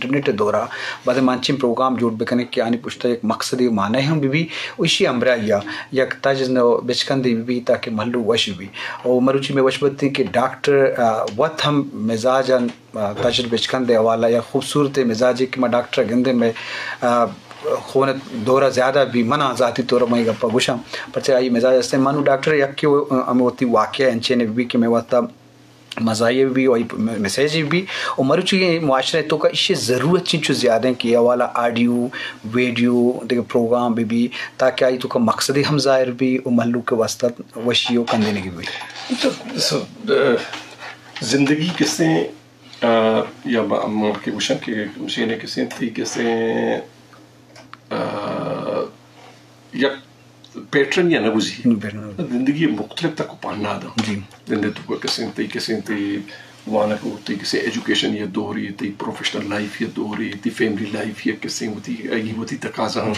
انٹرنیٹ ءِ دور ءَ، بازیں ما انچیں پروگرام جوڑ بکنیں کہ آنی پشت ءَ یک مقصدے ءُ معنی ہم بہ بی، ءُ ایشی ہمراہی ءَ یک تژن ءُ بچکندے بہ بی تاکہ مھلوک وش بہ بی۔ ءُ مروچی مئے وش بنت کہ ڈاکٹر، آ، وت ہم مزاج ءَ، آ، تژن بچکند ءِ حوالہ ءَ یک خوبصورتیں مزاجے کہ ما ڈاکٹر ءَ گندیں مئے، آ، خون ءِ دورہ زیادہ بی، من ءَ ذاتی طور ءَ من اے گپ ءَ گوشاں، پرچہ آئی مزاج ہستیں۔ ما نوں ڈاکٹر ءَ یکے ءُ ہمے وتی واقعہ انچیں بہ بی کہ مئے واسطہ مزاحیہ بہ بی ءُ آئی پ-، م-، میسج بہ بی۔ ءُ مروچی معاشرہ ءِ توکا ایشی ضرورت چنچو زیادہ ایں کہ اے حوالہ آڈیو، ویڈیو، دگہ پروگرام بہ بی تاکہ آئی توکا مقصدے ہم ظاہر بی ءُ مھلوک ءِ واسطہ وشی ءُ کندینگی بہ بی۔ تو، سو، آ، زندگی کسیں، آ، یا ما، ما کہ گوشاں کہ مشین کسیں تئی کسیں، آ، یک پیٹرن یا نہ گوزی۔ ہم، پیٹرن۔ زندگی مختلف تک و پہنات اَں۔ جی۔ زندے تو کسیں تئی، کسیں تئی وانگ و تئی کسیں ایجوکیشن یا دورے، تئی پروفیشنل لائف یا دورے، تئی فیملی لائف یا کسیں وتی، آئی وتی تقاضا اَں۔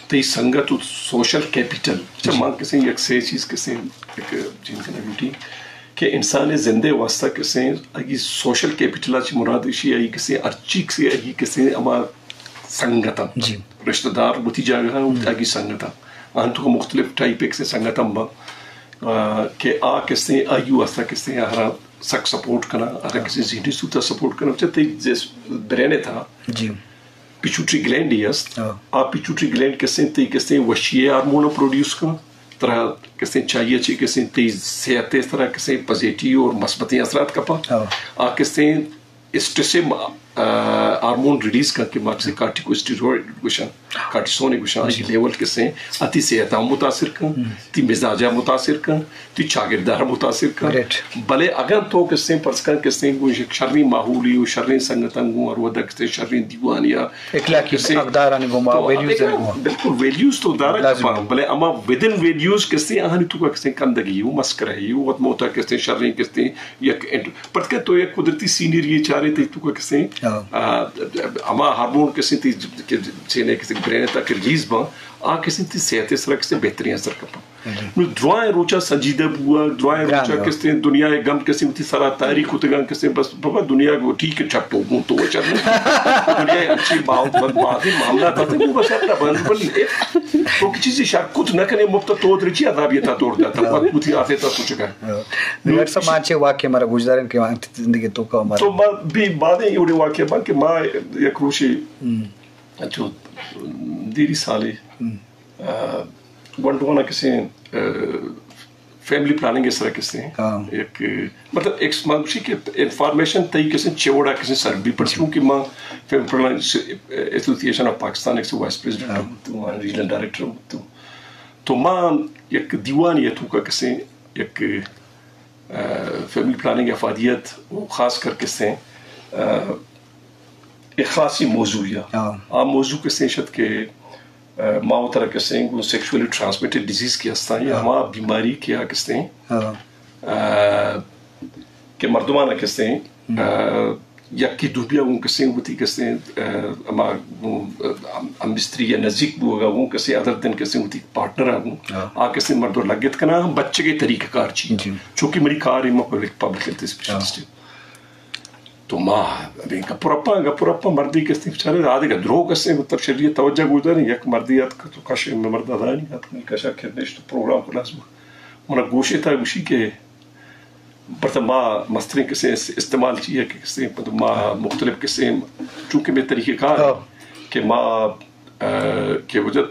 تئی سنگت و سوشل کیپیٹل۔ اچھا، جی۔ ما کسیں یک سے چیز کسیں یک چیز کنا ڈیوٹی کہ انسان زندے واسطہ کسیں آئی سوشل کیپیٹل چی مراد ایشی آئی کسیں ہر چیز سے آئی کسیں ہما سنگت اَں۔ جی۔ رشتہ دار وتی جاگہ اَں، ہم۔ آئی سنگت اَں۔ آہانی توکا مختلف ٹائپ ءِ کسیں سنگت ہم باں، آ، کہ آ کسیں آئی واسطہ کسیں آہرا سک سپورٹ کناں، آہرا ہاں۔ کسیں ذہنی سوتا سپورٹ کناں۔ چہ تئی جس برین ءِ تھا جی۔ پیچوٹری گلینڈ ہی است۔ ہاں۔ آ پیچوٹری گلینڈ کسیں تئی کسیں وشی ءِ ہارمون پروڈیوس کناں۔ ترا کسیں چاہیے چی کسیں تئی صحت ءِ سرا کسیں پازیٹیو اور مثبتیں اثرات کپاں۔ ہاں۔ آ کسیں اسٹریس ءِ، آ، ہارمون ریلیز کن کہ ما کسے کارٹیکوسٹیروئڈ گوشاں، کارٹیسون گوشاں، جی۔ آئی لیول کسے آ تئی صحت ءَ متاثر کن، ہم۔ تئی مزاج ءَ متاثر کن، تئی چاگرد ءَ متاثر کن۔ رائٹ۔ بلے اگاں تو کسے فرض کن کسے گوں یک شریں ماحولی و شریں سنگتاں گوں ہر وھد کسے شریں دیوانی یا اخلاقی کسے اقدارانی گوما، تو ویلیوز اخلاق گوما۔ بالکل ویلیوز تو دارگ لازم کپاں، ہے۔ بلے ہما ودن ویلیوز کسے آہانی توکا کسے کندگی و مسکرائی و وت موتا کسے شریں کسے یک انٹ-، پرچہ کہ تو یک قدرتی سینری یے چارے تئی توکا کسے، ہاں۔ آ، ہما ہارمون کسے تئی ج-، کہ چینے کسے برین ءِ تہا کہ ریلیز باں، آ کسے تئی صحت ءِ سرا کسے بہتریں اثر کپاں۔ جی۔ نوں درائیں روچا سنجیدہ بوگ، درائیں گران روچا ہو۔ کسے دنیا ءِ غم کسے وتی سرا تاری کتگاں کسے بس بابا دنیا کو ٹھیک ہے چھٹو گوں تو چل۔ دنیا ءِ اچھی باو بد بازی معاملہ تھا تو بس اپنا بند بند۔ تو کسی چیزی شک کت نہ کنے مفت تو درچی عذابیت ءَ دور داتا۔ ہاں۔ وتی آتے تا سوچ کر۔ ہاں۔ ڈاکٹر صاحب، ما چے واقعہ مارا گوشدارن کہ وانت زندگی توکا مارا۔ تو ما بھی بعدیں ایوڑے واقعہ بن کہ ما یک روشے ہم۔ اچھو دیری سالے، ہم۔ آ، گونڈوانا کسے، آ، فیملی پلاننگ ءِ سرا کسے۔ ہاں۔ یک، مطلب، ایک مانوشی کہ انفارمیشن تئی کسے چوڑا کسے سر بھی پر جی۔ چونکہ ما فیملی پلاننگ ایسوسی ایشن آف پاکستان ایک وائس پریزیڈنٹ ہاں۔ تو، ریجنل ڈائریکٹر تو۔ تو ما یک دیوانی ءِ توکا کسے یک، آ، فیملی پلاننگ افادیت و خاص کر کسے، آ، اخلاصی موضوع یا۔ ہاں۔ آ موضوع کسے شت کہ، آ، ما و ترا کسے گوں سیکشولی ٹرانسمیٹڈ ڈیزیز کہ ہستاں یا ہاں۔ ہما بیماری کہ آ کسے، ہاں۔ آ، کہ مردمانا کسے، ہم۔ آ، یکی دومی ءَ گوں کسے وتی کسے، آ، ہما گوں، آ، ہم، ہم بستری یا نزیک بوگا گوں کسے ادر دن کسے وتی پارٹنر ءَ گوں۔ ہاں۔ آ کسے مردم لگت کناں ہم بچگے طریقہ کار چی۔ جی۔ چونکہ منی کار ایں ما پبلک، پبلک ہیلتھ اسپیشلسٹ ہاں۔ ایں۔ تو ما ابھی گپ رپا، گپ رپا مردی کسے بچارے آدگہ درو کسے مطلب شریعت توجہ گوشداریں یک مردی اتک تو کشے مرد ادانی اتک منی کشا کھر نشت پروگرام کلاس بو۔ منا گوشے تا گوشی کہ پرچہ ما مستریں کسے اس-، استعمال چی ہے کہ کسے، مطلب ما مختلف کسے، چونکہ مئے طریقہ کار ہاں۔ کہ ما، آ، کہ وجہ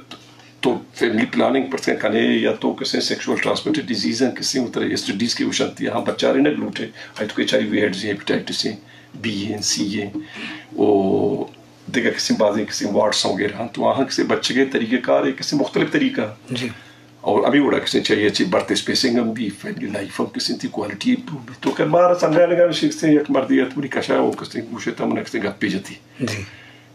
تو فیملی پلاننگ پرچہ کنے یا تو کسے سیکشوئل ٹرانسمیٹڈ ڈیزیز ہیں کسے مطلب ایس ٹی ڈیز کے وشنتی ہاں بچارے نہ گلوٹے، آئی تو کہ چاری ویڈز ہیں، ہیپیٹائٹس ہیں، بی ہیں، سی ہیں، او دگہ کسے بازیں کسے واٹس وغیرہ ہیں، تو آہاں کسے بچگے طریقہ کار ہے، کسے مختلف طریقہ۔ جی۔ اور ہمے وڑا کسے چاہیے چی برتھ اسپیسنگ ہم بی، فیملی لائف ہم کسے تئی کوالٹی امپروو بی۔ تو کہ مارا سمجھانے گا شخص یک مردی ات منی کشا وہ کسے گوشے تا من کسے گپے جتی۔ جی۔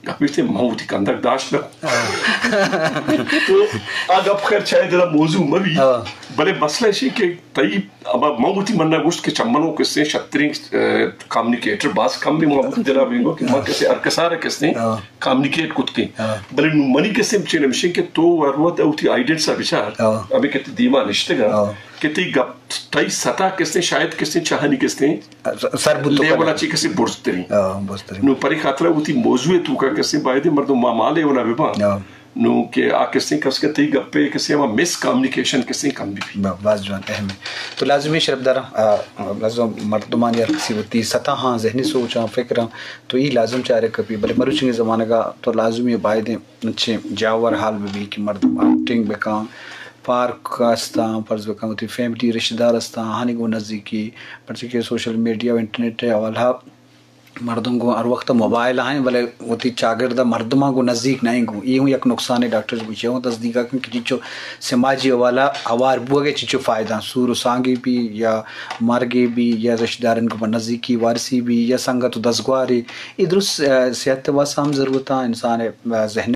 گپے جتی من وتی کندک داشت نہ۔ ہاں۔ تو آ گپ خیر چاہے دلا موضوع مبی۔ ہاں۔ بلے مسئلہ ایشی کہ تئی ابا من وتی منا گوشت کہ چمنو کسے شتریں، اے، کمیونیکیٹر باز کم بی، من وتی دلا بی گو کہ من کسے ہر کسارا کسے ہاں۔ کمیونیکیٹ کت کیں۔ ہاں۔ بلے نوں منی کسے چے نمشیں کہ تو ہر وقت وتی آئیڈنٹس ءَ بچار، ہاں۔ ہمے کہ تئی دیما نشتگ اَنت، ہاں۔ کہ تئی گپ تئی ستا کسیں، شاید کسیں چاہانی کسیں س-، سر بوت لیول ءَ چی کسیں برزتریں۔ آ، برزتریں۔ نو پرے خاطر ءَ وتی موضوع ءِ توکا کسیں باید مردم مامال ءِ ولا بہ باں۔ آ۔ نو کہ آ کسیں کس کہ تئی گپ ءَ کسیں ہما مس کمیونیکیشن کسیں کم بہ بی۔ با-، باز جوان، اہم ایں۔ تو لازمی شرپداراں، آ، لازم مردمانی ہر کسی وتی ستا ہاں، ذہنی سوچاں، فکراں، تو ای لازم چارے کپی، بلے مروچی زمانگا تو لازمی باید ایں انچیں جاور حال بہ بی کہ مردم آؤٹنگ بہ کن، پارک استاں، فرض بہ کن وتی فیملی رشتہ دار استاں، آہانی گوں نزیکی، پرچہ کہ سوشل میڈیا و انٹرنیٹ ءِ حوالہ مردم گوں ہر وقت موبائل ءَ ایں، بلے وتی چاگرد ءِ مردماں گوں نزیک نہ ایں گوں۔ اے ہوں یک نقصانے، ڈاکٹر گوشی ہوں تصدیق کن کہ چنچو سماجی حوالہ ہوار بوگ ءَ چنچو فائدہ، سور و سانگے بی یا مرگے بی یا رشتہ دارانی گوں نزیکی وارثی بی یا سنگت و دزگوارے، اے درست، آ، صحت ءِ واسطہ ہم ضرورت ایں، انسان ءِ، آ، ذہن